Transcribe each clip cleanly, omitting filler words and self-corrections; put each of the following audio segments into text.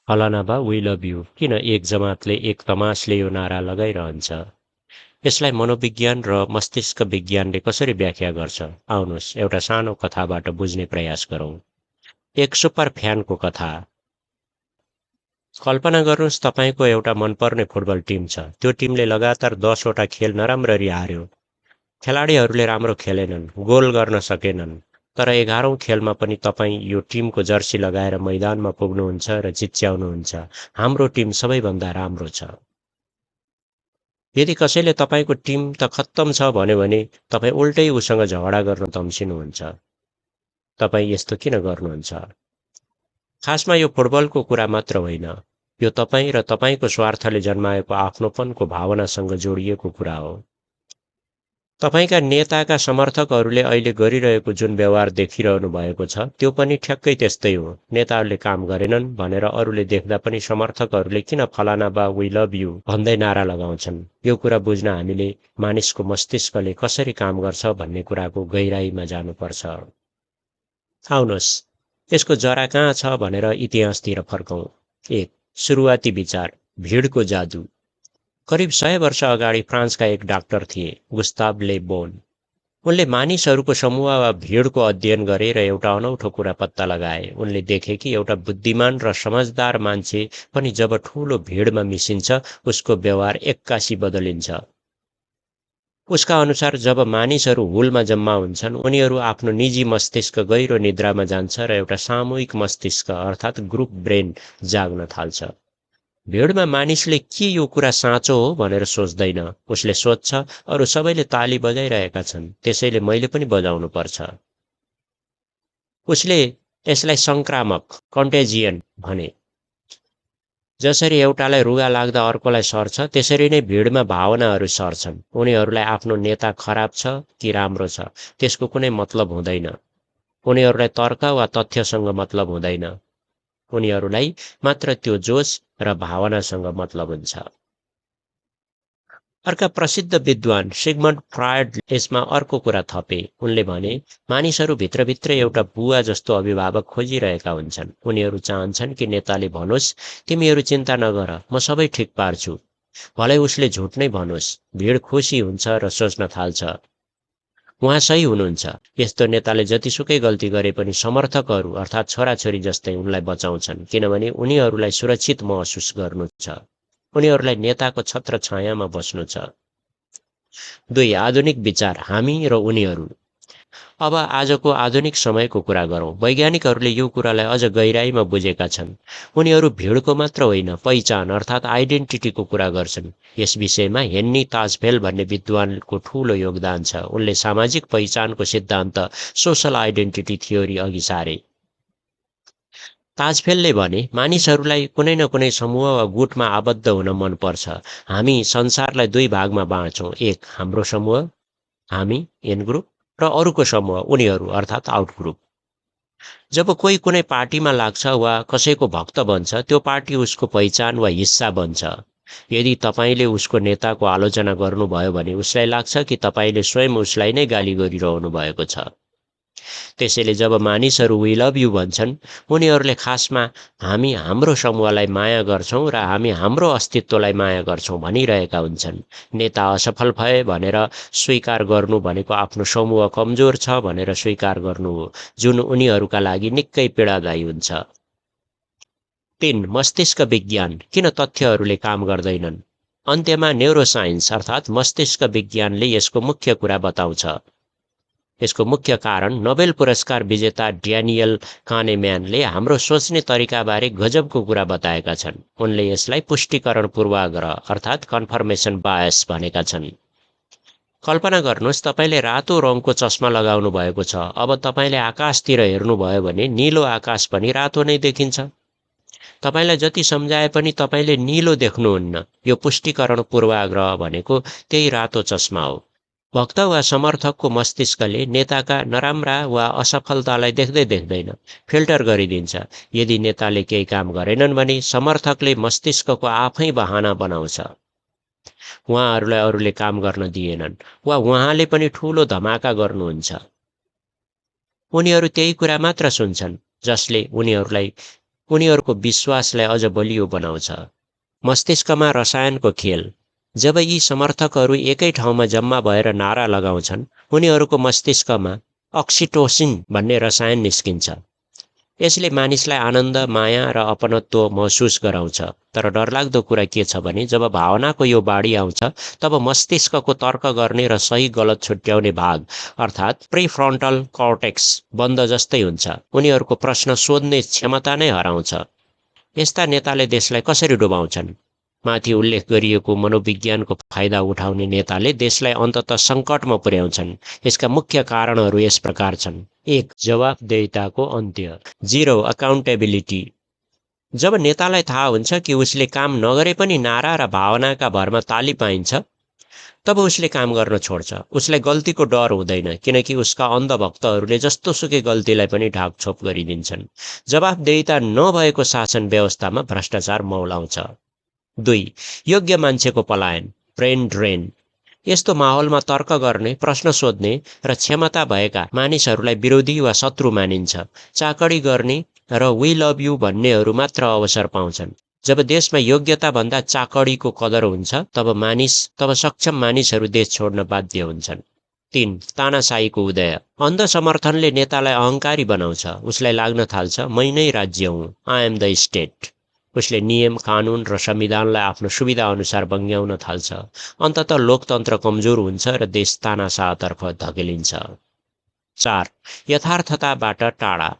फलाना बा we love you किन एक जमातले एक तमासले यो नारा लगाइरहन्छ? यसलाई मनोविज्ञान र मस्तिष्क विज्ञानले कसरी व्याख्या गर्छ? आउनुहोस् एउटा सानो कथाबाट बुझ्ने प्रयास गरौँ। एक सुपर फ्यानको कथा। कल्पना गर्नुहोस् तपाईँको एउटा मनपर्ने फुटबल टिम छ। त्यो टिमले लगातार 10 वटा खेल नराम्ररी हार्यो। खेलाडीहरूले राम्रो खेलेनन्, गोल गर्न सकेनन्। तर 11औं खेलमा पनि तपाईँ यो टिमको जर्सी लगाएर मैदानमा पुग्नुहुन्छ र चिच्याउनुहुन्छ, हाम्रो टिम सबैभन्दा राम्रो छ। यदि कसैले तपाईँको टिम त खत्तम छ भन्यो भने तपाईँ उल्टै उसँग झगडा गर्न तम्सिनुहुन्छ। तपाईँ यस्तो किन गर्नुहुन्छ? खासमा यो फुटबलको कुरा मात्र होइन, यो तपाईँ र तपाईँको स्वार्थले जन्माएको आफ्नोपनको भावनासँग जोडिएको कुरा हो। तपाईँका नेताका समर्थकहरूले अहिले गरिरहेको जुन व्यवहार देखिरहनु भएको छ त्यो पनि ठ्याक्कै त्यस्तै हो। नेताहरूले काम गरेनन् भनेर अरूले देख्दा पनि समर्थकहरूले किन फलाना बा वी लभ यु भन्दै नारा लगाउँछन्? यो कुरा बुझ्न हामीले मानिसको मस्तिष्कले कसरी काम गर्छ भन्ने कुराको गहिराईमा जानुपर्छ। आउनुहोस् यसको जरा कहाँ छ भनेर इतिहासतिर फर्कौं। 1. सुरुवाती विचार, भिडको जादु। करिब 100 वर्ष अगाडि फ्रान्सका एक डाक्टर थिए, गुस्ताव ले बोन। उनले मानिसहरूको समूह वा भिडको अध्ययन गरे र एउटा अनौठो कुरा पत्ता लगाए। उनले देखे कि एउटा बुद्धिमान र समझदार मान्छे पनि जब ठूलो भिडमा मिसिन्छ उसको व्यवहार एक्कासी बदलिन्छ। उसका अनुसार जब मानिसहरू हुलमा जम्मा हुन्छन् उनीहरू आफ्नो निजी मस्तिष्क गहिरो निद्रामा जान्छ र एउटा सामूहिक मस्तिष्क अर्थात् ग्रुप ब्रेन जाग्न थाल्छ। भिडमा मानिसले के यो कुरा साँचो हो भनेर सोच्दैन। उसले सोच्छ अरू सबैले ताली बजाइरहेका छन्, त्यसैले मैले पनि बजाउनु पर्छ। उसले यसलाई संक्रामक कन्टेजियन भने। जसरी एउटालाई रुगा लाग्दा अर्कोलाई सर्छ त्यसरी नै भिडमा भावनाहरू सर्छन्। उनीहरूलाई आफ्नो नेता खराब छ कि राम्रो छ त्यसको कुनै मतलब हुँदैन। उनीहरूलाई तर्क वा तथ्यसँग मतलब हुँदैन। उनीहरूलाई मात्र त्यो जोश र भावनासँग मतलब हुन्छ। अर्का प्रसिद्ध विद्वान सिगमन्ड फ्रायड यसमा अर्को कुरा थपे। उनले भने मानिसहरू भित्रभित्र एउटा बुवा जस्तो अभिभावक खोजिरहेका हुन्छन्। उनीहरू चाहन्छन् कि नेताले भनोस् तिमीहरू चिन्ता नगर, म सबै ठिक पार्छु। भलै उसले झुट नै भनोस्। भिड खुसी हुन्छ र सोच्न थाल्छ उहाँ सही हुनुहुन्छ। यस्तो नेताले जतिसुकै गल्ती गरे पनि समर्थकहरू अर्थात् छोराछोरी जस्तै उनलाई बचाउँछन्, किनभने उनीहरूलाई सुरक्षित महसुस गर्नु छ। उनीहरूलाई नेताको छत्र छायामा बस्नु छ। 2. आधुनिक विचार, हामी र उनीहरू। अब आजको आधुनिक समयको कुरा गरौँ। वैज्ञानिकहरूले यो कुरालाई अझ गहिराईमा बुझेका छन्। उनीहरू भिडको मात्र होइन, पहिचान अर्थात् आइडेन्टिटीको कुरा गर्छन्। यस विषयमा हेन्नी ताजफेल भन्ने विद्वानको ठूलो योगदान छ। उनले सामाजिक पहिचानको सिद्धान्त सोशल आइडेन्टिटी थ्योरी अघि सारे। ताजफेलले भने मानिसहरूलाई कुनै न कुनै समूह वा गुटमा आबद्ध हुन मन पर्छ। हामी संसारलाई 2 भागमा बाँड्छौँ। 1. हाम्रो समूह हामी इन ग्रुप र अरूको समूह उनीहरू अर्थात् आउट ग्रुप। जब कोही कुनै पार्टीमा लाग्छ वा कसैको भक्त बन्छ त्यो पार्टी उसको पहिचान वा हिस्सा बन्छ। यदि तपाईँले उसको नेताको आलोचना गर्नुभयो भने उसलाई लाग्छ कि तपाईँले स्वयं उसलाई नै गाली गरिरहनु भएको छ। त्यसैले जब मानिसहरू वी लभ यु भन्छन् उनीहरूले खासमा हामी हाम्रो समूहलाई माया गर्छौं र हामी हाम्रो अस्तित्वलाई माया गर्छौं भनिरहेका हुन्छन्। नेता असफल भए भनेर स्वीकार गर्नु भनेको आफ्नो समूह कमजोर छ भनेर स्वीकार गर्नु हो, जुन उनीहरूका लागि निकै पीडादायी हुन्छ। 3. मस्तिष्क विज्ञान, किन तथ्यहरूले काम गर्दैनन्? अन्त्यमा न्यूरोसाइन्स अर्थात् मस्तिष्क विज्ञानले यसको मुख्य कुरा बताउँछ। यसको मुख्य कारण नोबेल पुरस्कार विजेता ड्यानियल कानेम्यानले हाम्रो सोच्ने तरिकाबारे गजबको कुरा बताएका छन्। उनले यसलाई पुष्टिकरण पूर्वाग्रह अर्थात् कन्फर्मेसन बायस भनेका छन्। कल्पना गर्नुहोस् तपाईले रातो रङको चस्मा लगाउनु भएको छ। अब तपाईले आकाशतिर हेर्नुभयो भने नीलो आकाश पनि रातो नै देखिन्छ। तपाईलाई जति सम्झाए पनि तपाईले नीलो देख्नुहुन्न। यो पुष्टिकरण पूर्वाग्रह भनेको त्यही रातो चस्मा हो। भक्त वा समर्थकको मस्तिष्कले नेताका नराम्रा वा असफलतालाई देख्दै देख्दैन, फिल्टर गरिदिन्छ। यदि नेताले केही काम गरेनन् भने समर्थकले मस्तिष्कको आफै बहाना बनाउँछ। उहाँहरूलाई अरूले काम गर्न दिएनन् वा उहाँले पनि ठूलो धमाका गर्नुहुन्छ। उनीहरू त्यही कुरा मात्र सुन्छन् जसले उनीहरूलाई उनीहरूको विश्वासलाई अझ बलियो बनाउँछ। मस्तिष्कमा रसायनको खेल। जब यी समर्थकहरू एकै ठाउँमा जम्मा भएर नारा लगाउँछन्, उनीहरूको मस्तिष्कमा अक्सिटोसिन भन्ने रसायन निस्किन्छ। यसले मानिसलाई आनन्द, माया र अपनत्व महसुस गराउँछ। तर डरलाग्दो कुरा के छ भने जब भावनाको यो बाढी आउँछ, तब मस्तिष्कको तर्क गर्ने र सही गलत छुट्याउने भाग अर्थात् प्रिफ्रन्टल कर्टेक्स बन्द जस्तै हुन्छ। उनीहरूको प्रश्न सोध्ने क्षमता नै हराउँछ। यस्ता नेताले देशलाई कसरी डुबाउँछन्? माथि उल्लेख गरिएको मनोविज्ञानको फाइदा उठाउने नेताले देशलाई अन्ततः सङ्कटमा पुर्याउँछन्। यसका मुख्य कारणहरू यस प्रकार छन्। 1. जवाफदेहिताको अन्त्य। 0. अकाउन्टेबिलिटी। जब नेतालाई थाहा हुन्छ कि उसले काम नगरे पनि नारा र भावनाका भरमा ताली पाइन्छ, तब उसले काम गर्न छोड्छ। उसलाई गल्तीको डर हुँदैन, किनकि उसका अन्धभक्तहरूले जस्तोसुकै गल्तीलाई पनि ढाकछोप गरिदिन्छन्। जवाफदेहिता नभएको शासन व्यवस्थामा भ्रष्टाचार मौलाउँछ। 2. योग्य मान्छेको पलायन, ब्रेन ड्रेन। यस्तो माहौलमा तर्क गर्ने, प्रश्न सोध्ने र क्षमता भएका मानिसहरूलाई विरोधी वा शत्रु मानिन्छ। चाकडी गर्ने र वी लभ यु भन्नेहरू मात्र अवसर पाउँछन्। जब देशमा योग्यताभन्दा चाकडीको कदर हुन्छ, तब सक्षम मानिसहरू देश छोड्न बाध्य हुन्छन्। 3. तानाशाहीको उदय। अन्ध समर्थनले नेतालाई अहङ्कारी बनाउँछ। उसलाई लाग्न थाल्छ, मै नै राज्य हुँ, आई एम द स्टेट। उसले नियम, कानुन र संविधानलाई आफ्नो सुविधा अनुसार बङ्ग्याउन थाल्छ। अन्ततः लोकतन्त्र कमजोर हुन्छ र देश तानाशाहतर्फ धकेलिन्छ। 4. यथार्थताबाट टाढा।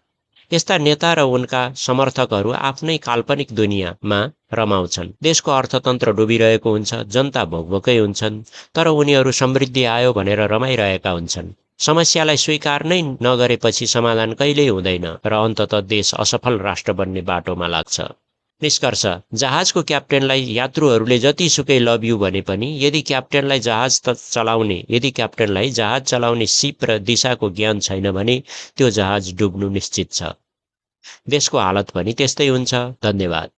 यस्ता नेता र उनका समर्थकहरू आफ्नै काल्पनिक दुनियाँमा रमाउँछन्। देशको अर्थतन्त्र डुबिरहेको हुन्छ, जनता भोकभोकै हुन्छन्, तर उनीहरू समृद्धि आयो भनेर रमाइरहेका हुन्छन्। समस्यालाई स्वीकार नै नगरेपछि समाधान कहिल्यै हुँदैन र अन्ततः देश असफल राष्ट्र बन्ने बाटोमा लाग्छ। निष्कर्ष, जहाजको क्याप्टेनलाई यात्रुहरूले जतिसुकै लभ यु भने पनि यदि क्याप्टेनलाई जहाज चलाउने सिप र दिशाको ज्ञान छैन भने त्यो जहाज डुब्नु निश्चित छ। देशको हालत पनि त्यस्तै हुन्छ। धन्यवाद।